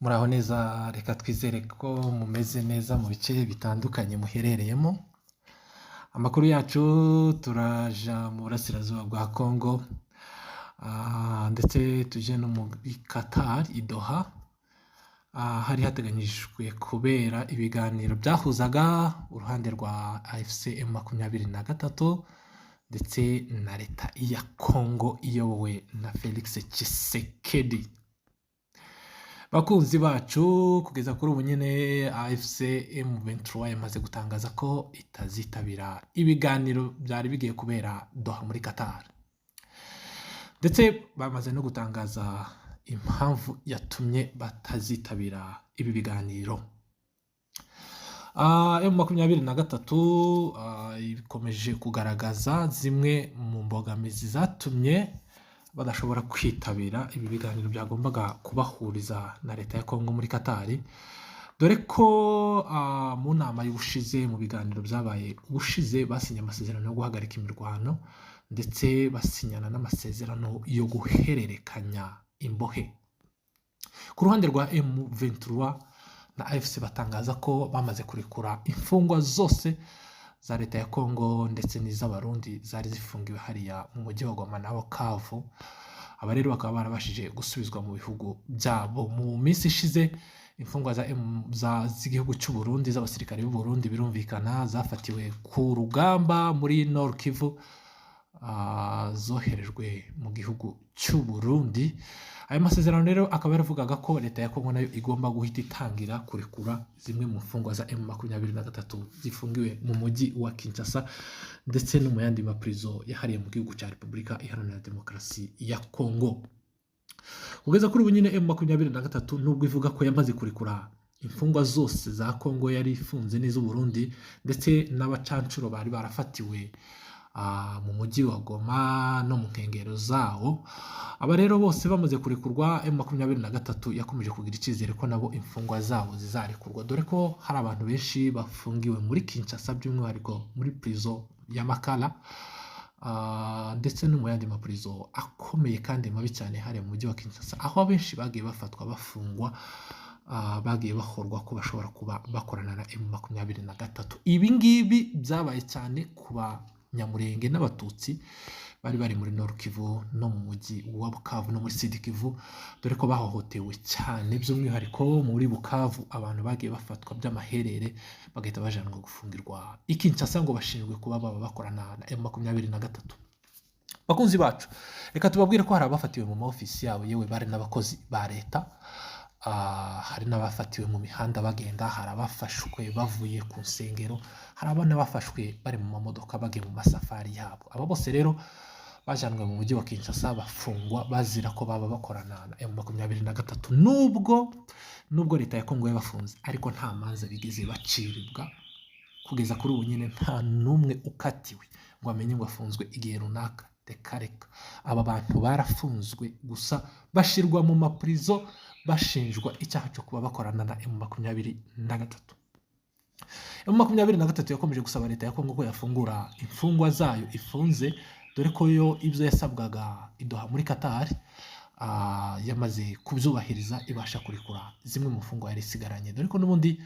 Muraho neza, reka twizere ko mumeze neza mu bice bitandukanye muherereyemo. Amakuru yacu turaja mu burasirazuba bwa Congo, ndetse tuje no muri Qatar i Doha, hari hateganyijwe kubera ibiganiro byahuzaga uruhande rwa AFC M23 ndetse na leta ya Congo iyobowe na Felix Tshisekedi. Bakunzi bacu, kugeza kuri ubu nyine AFC M23 yamaze gutangaza ko itazitabira ibiganiro byari bigiye kubera Doha muri Qatar, ndetse bamaze no gutangaza impamvu yatumye batazitabira ibi biganiro. M23 ikomeje kugaragaza zimwe mu mbogamizi zatumye badashobora kwitabira ibi biganiro byagombaga kubahuriza na leta ya Congo muri Qatar, dore ko mu nama y'ubushize, mu biganiro byabaye ubushize, basinye amasezerano yo guhagarika imirwano, ndetse basinyana n'amasezerano yo guhererekanya imbohe. Ku ruhande rwa M23 na AFC batangaza ko bamaze kurekura imfungwa zose za leta ya Congo ndetse n'iz'Abarundi zari zifungiwe hariya mu mujyi wa Goma na Bukavu. Aba rero bakaba barabashije gusubizwa mu bihugu byabo. Mu minsi ishize imfungwa z'igihugu cy'u Burundi, z'abasirikare b'u Burundi birumvikana, zafatiwe ku rugamba muri Nord Kivu, zoherejwe mu gihugu cy'u Burundi. Ayo masezerano rero akaba yaravugaga ko leta ya Congo nayo igomba guhita itangira kurekura zimwe mu mfungwa za M23 zifungiwe mu mujyi wa Kinshasa ndetse no mu yandi mapurizo yahariye mu gihugu cya Repubulika Iharanira Demokarasi ya Congo. Kugeza kuri ubu nyine M23, nubwo ivuga ko yamaze kurekura imfungwa zose za Congo yari ifunze n'iz'u Burundi, ndetse n'abacancuro bari barafatiwe mu mujyi wa Goma no mu nkengero zawo, aba rero bose bamaze kurekurwa, M23 yakomeje kugira icyizere ko nabo imfungwa zabo zizarekurwa, dore ko hari abantu benshi bafungiwe muri Kinshasa, by'umwihariko muri prison ya Makala, ndetse no mu yandi mapurizo akomeye kandi mabi cyane hariya mu mujyi wa Kinshasa, aho abenshi bagiye bafatwa bafungwa, bagiye bahorwa ko bashobora kuba bakorana na M23. Ibi ngibi byabaye cyane ku Banyamurenge n'Abatutsi bari bari muri Nord Kivu no mu mujyi wa Bukavu no muri Sud Kivu, dore ko bahohotewe cyane, by'umwihariko muri Bukavu abantu bagiye bafatwa by'amaherere bagahita bajanwa gufungirwa i Kinshasa ngo bashinjwe kuba baba bakorana na M23. Bakunzi bacu, reka tubabwire ko hari abafatiwe mu ma ofisi yabo, yewe bari n'abakozi ba leta, hari n'abafatiwe mu mihanda bagenda, hari abafashwe bavuye ku nsengero, hari abana bafashwe bari mu mamodoka bagiye mu masafari yabo. Aba bose rero bajanwe mu mujyi wa Kinshasa bafungwa bazira ko baba bakorana na M23. Nubwo leta ya Congo yabafunze, ariko nta manza bigeze bacibwa. Kugeza kuri ubu nyine nta n'umwe ukatiwe ngo amenye ngo afunzwe igihe runaka. Reka reka, aba bantu barafunzwe gusa, bashyirwa mu mapurizo bashinjwa icyaha cyo kuba bakorana na M23. M23 yakomeje gusaba leta ya Congo ko yafungura imfungwa zayo ifunze, dore ko yo ibyo yasabwaga i Doha muri Qatar yamaze kubyubahiriza, ibasha kurekura zimwe mu mfungwa yari isigaranye, dore ko n'ubundi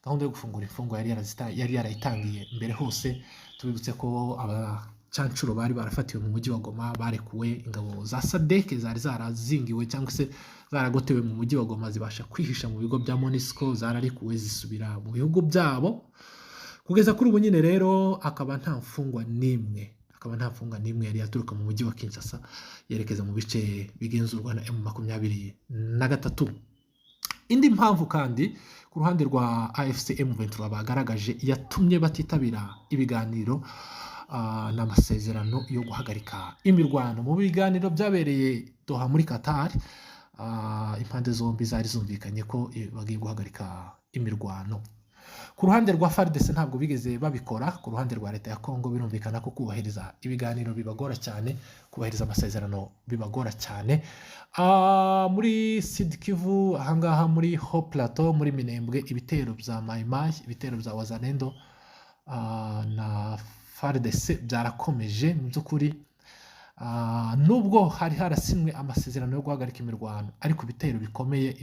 gahunda yo gufungura imfungwa yari yarayitangiye mbere hose. Tubibutse ko abacancuro bari barafatiwe mu mujyi wa Goma barekuwe, ingabo za SADC zari zarazingiwe cyangwa se zaragotewe mu mujyi wa Goma zibasha kwihisha mu bigo bya MONUSCO, zararekuwe zisubira mu bihugu byabo. Kugeza kuri ubu nyine rero akaba nta mfungwa n'imwe yari yaturuka mu mujyi wa Kinshasa yerekeza mu bice bigenzurwa na M23. Indi mpamvu kandi ku ruhande rwa AFC M23 bagaragaje yatumye batitabira ibiganiro n'amasezerano yo guhagarika imirwano. Mu biganiro byabereye Doha muri Qatar, impande zombi zari zumvikanye ko bagiye guhagarika imirwano. Ku ruhande rwa FARDC ntabwo bigeze babikora. Ku ruhande rwa leta ya Congo birumvikana ko kubahiriza ibiganiro bibagora cyane, kubahiriza amasezerano bibagora cyane. Muri Sud Kivu, ahangaha muri Haut Plateau, muri Minembwe, ibitero bya Mai Mai, ibitero bya Wazalendo na FARDC byarakomeje mu by'ukuri. Nubwo hari harasinwe amasezerano yo guhagarika imirwano, ariko ibitero bikomeye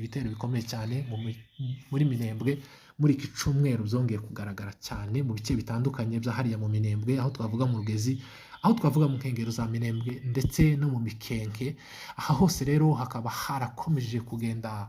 cyane muri Minembwe muri iki cyumweru byongeye kugaragara cyane mu bice bitandukanye bya hariya mu Minembwe, aho twavuga mu Rugezi, aho twavuga mu nkengero za Minembwe ndetse no mu Mikenke. Aha hose rero hakaba harakomeje kugenda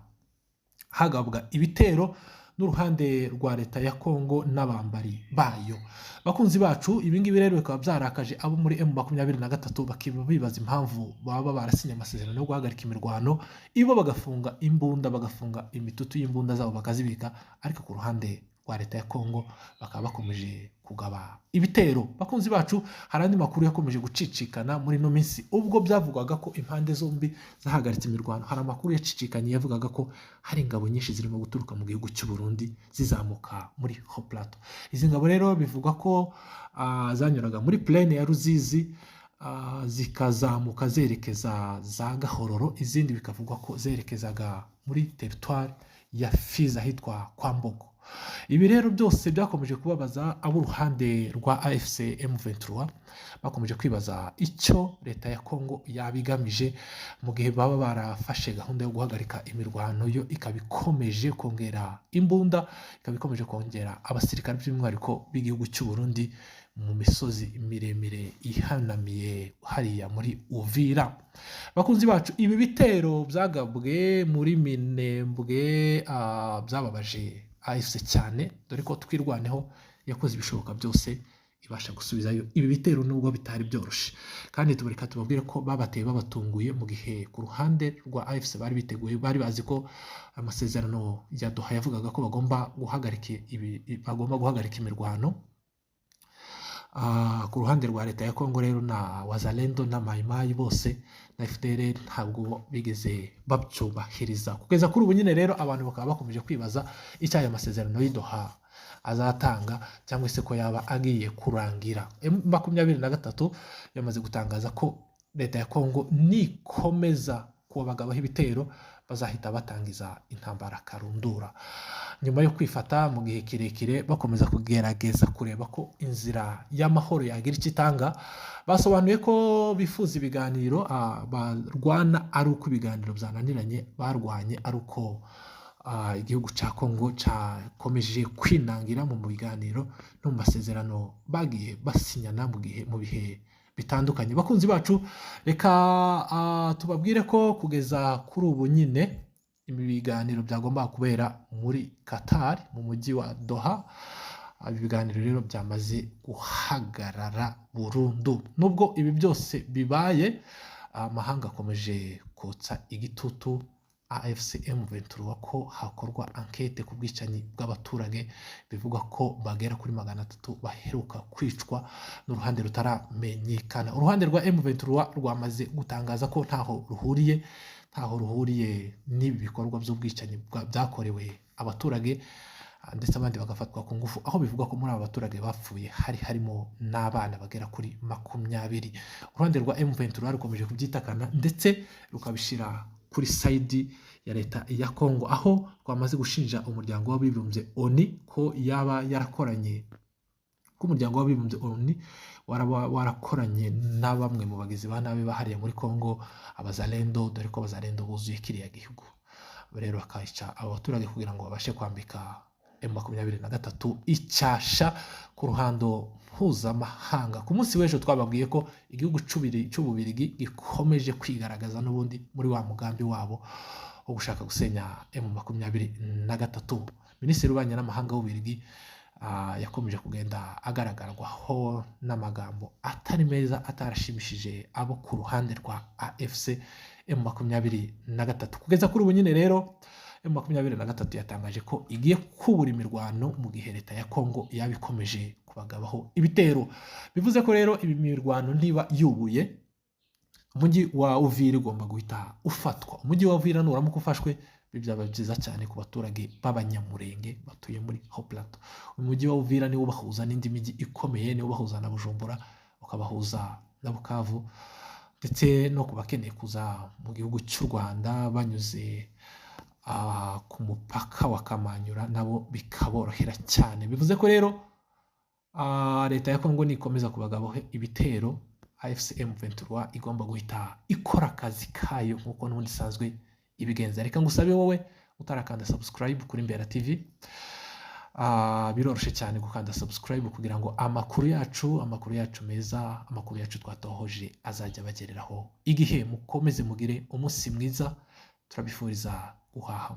hagabwa ibitero n'uruhande rwa leta ya Kongo n'abambari bayo. Bakunzi bacu, ibi ngibi rero bikaba byarakaje abo muri M23, bakiba bibaza impamvu baba barasinye amasezerano yo guhagarika imirwano, ibo bagafunga imbunda, bagafunga imitutu y'imbunda zabo bakazibika, ariko ku ruhande rwa leta ya Kongo bakaba bakomeje kugaba ibitero. Bakunzi bacu, hari andi makuru yakomeje gucicikana muri ino minsi. Ubwo byavugwaga ko impande zombi zahagaritse imirwano, hari amakuru yacicikanye yavugaga ko hari ingabo nyinshi zirimo guturuka mu gihugu cy'u Burundi zizamuka muri Haut Plateau. Izi ngabo rero bivugwa ko zanyuraga muri plaine ya Ruzizi, zikazamuka zerekeza za Gahororo, izindi bikavugwa ko zerekezaga muri territoire ya Fizi ahitwa kwa Mbogo. Ibi rero byose byakomeje kubabaza ab'uruhande rwa AFC M23, bakomeje kwibaza icyo leta ya Kongo yaba igamije mu gihe baba barafashe gahunda yo guhagarika imirwano, yo ikaba ikomeje kongera imbunda, ikaba ikomeje kongera abasirikare, by'umwihariko b'igihugu cy'u Burundi, mu misozi miremire ihanamiye hariya muri Uvira. Bakunzi bacu, ibi bitero byagabwe muri Minembwe byababaje AFC cyane, dore ko Twirwaneho yakoze ibishoboka byose ibasha gusubizayo ibi bitero nubwo bitari byoroshye. Kandi tubareka tubabwire ko babateye babatunguye, mu gihe ku ruhande rwa AFC bari biteguye, bari bazi ko amasezerano ya Doha yavugaga ko bagomba guhagarika imirwano. Ku ruhande rwa leta ya Kongo rero na Wazalendo na Mayimayi bose na FDLR ntabwo bigeze babyubahiriza kugeza kuri ubu nyine. Rero abantu bakaba bakomeje kwibaza icyo aya masezerano y'i Doha azatanga cyangwa se ko yaba agiye kurangira. M23 yamaze gutangaza ko leta ya Kongo nikomeza kubagabaho ibitero bazahita batangiza intambara karundura, nyuma yo kwifata mu gihe kirekire bakomeza kugerageza kureba ko inzira y'amahoro yagira icyo itanga. Basobanuye ko bifuza ibiganiro, barwana ari uko ibiganiro byananiranye, barwanye ari uko igihugu cya Kongo cyakomeje kwinangira mu biganiro no mu masezerano bagiye basinyana mu bihe bitandukanye. Bakunzi bacu, reka tubabwire ko kugeza kuri ubu nyine ibi biganiro byagombaga kubera muri Qatar mu mujyi wa Doha. Ibi biganiro rero byamaze guhagarara burundu. Nubwo ibi byose bibaye, amahanga akomeje kotsa igitutu AFC M23 ko hakorwa enquête ku bwicanyi bw'abaturage bivugwa ko bagera kuri 300 baheruka kwicwa n'uruhande rutaramenyekana. Uruhande rwa M23 rwamaze gutangaza ko ntaho ruhuriye n'ibi bikorwa by'ubwicanyi byakorewe abaturage, ndetse abandi bagafatwa ku ngufu, aho bivugwa ko muri aba baturage bapfuye hari harimo n'abana bagera kuri 20. Uruhande rwa M23 rukomeje kubyitakana ndetse rukabishyira kuri side ya leta ya Kongo, aho rwamaze gushinja Umuryango w'Abibumbye ONU ko yaba yarakoranye, ko Umuryango w'Abibumbye ONU warakoranye na bamwe mu bagizi ba nabi bahariye muri Kongo, Abazalendo, dore ko Abazalendo buzuye kiriya gihugu. Rero bakayica abo baturage kugira ngo babashe kwambika M23 icyasha ku ruhando mpuzamahanga. Ku munsi w'ejo twababwiye ko igihugu cy'Ububirigi gikomeje kwigaragaza n'ubundi muri wa mugambi wabo wo gushaka gusenya M23. Minisitiri w'Ububanyi n'Amahanga w'Ububirigi yakomeje kugenda agaragarwaho n'amagambo atari meza, atarashimishije abo ku ruhande rwa AFC M23. Kugeza kuri ubu nyine rero M23 yatangaje ko igiye kubura imirwano mu gihe leta ya Kongo yaba ikomeje kubagabaho ibitero. Bivuze ko rero ibi mirwano niba yubuye, umujyi wa Uvira ugomba guhita ufatwa. Umujyi wa Uvira nuramuka ufashwe, byaba byiza cyane ku baturage b'Abanyamurenge batuye muri Haut Plateau. Umujyi wa Uvira niwo ubahuza n'indi mijyi ikomeye, niwo ubahuza na Bujumbura, ukabahuza na Bukavu, ndetse no ku bakeneye kuza mu gihugu cy'u Rwanda banyuze ku mupaka wa Kamanyura nabo bikaborohera cyane. Bivuze ko rero leta ya Kongo nikomeza kubagabaho ibitero, AFC M23 igomba guhita ikora akazi kayo nk'uko n'ubundi isanzwe ibigenza. Reka ngusabe wowe utarakanda subscribe kuri Mbera TV, biroroshye cyane gukanda subscribe kugira ngo amakuru yacu meza, amakuru yacu twatohoje azajya abagereraho igihe. Mukomeze mugire umunsi mwiza, turabifuriza guhaha.